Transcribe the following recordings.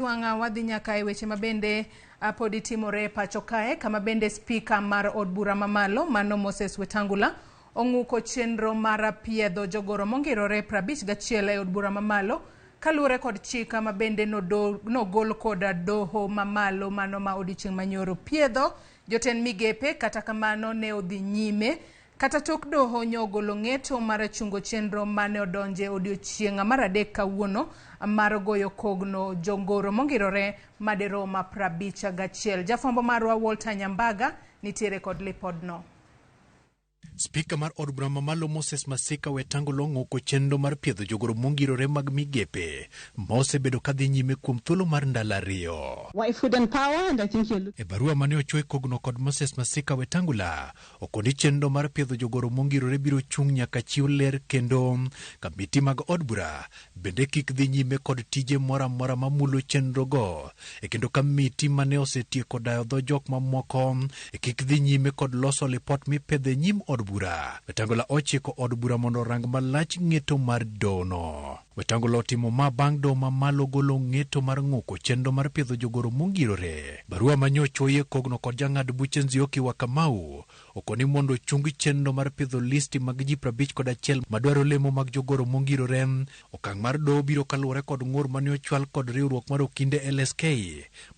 Wang'a wadhi nyaka e weche mabende podi timore e pacho kae, kama bende spika mar od bura mamalo mano Moses Wetangula ong'uko chenro mar piedho jogoro mongirore 51 e od bura mamalo kaluwore kod chik ma bende nogol kod doho mamalo mano ma odiochieng' manyoro. Piedho jotend migepe kata kamano ne odhi nyime kata tok doho nyogolo ng'eto mar chungo chenro mane odonje odiochieng' mar adek kawuono mar goyo kogno jongoro mongirore madirom 51. Jafwambo marwa Walter Nyambaga nitiere kod lipodno. Spika mar od bura mamalo Moses Masika Wetangula ong'uko chenro mar piedho jogoro mongirore mag migepe ma osebedo kadhi nyime kuom thuolo mar ndalo 2. E barua mane ochuo kogno kod Moses Masika Wetangula okoni chenro mar piedho jogoro mongirore biro chung' nyaka chiw ler kendo kamiti mag od bura bende kik dhi nyime kod tije moro amora mamulo chenro go e kendo kamiti mane osetieko dayo dho jok mamoko e kik dhi nyime kod loso lipot mipedho e nyim od bura. Wetangula ochiko od bura mondo orang malach ng'eto mar dono. Wetangula otimo ma bang' doho mamalo golo ng'eto mar ng'uko chenro mar piedho jogoro mongirore. Barua manyochuoye kogno kod jang'ad buche Nzioki wa Kamau okoni mondo ochung chenro mar pidho listi mag ji 51 madwaro lemo mag jogoro mongirore. Okang' mar doho biro kaluwore kod ng'ur mane ochwal kod riwruok mar okinde LSK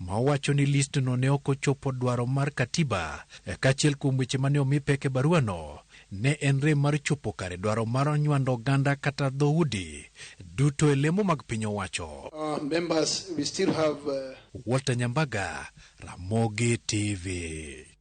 ma owacho ni listno ne ok ochopo dwaro mar katiba. Kaachiel kuom weche mane omi pek e baruano ne en rem mar chopo kare dwaro mar nywando oganda kata dhoudi duto e lemo mag piny owacho. Members, we still have, Walter Nyambaga, Ramogi TV.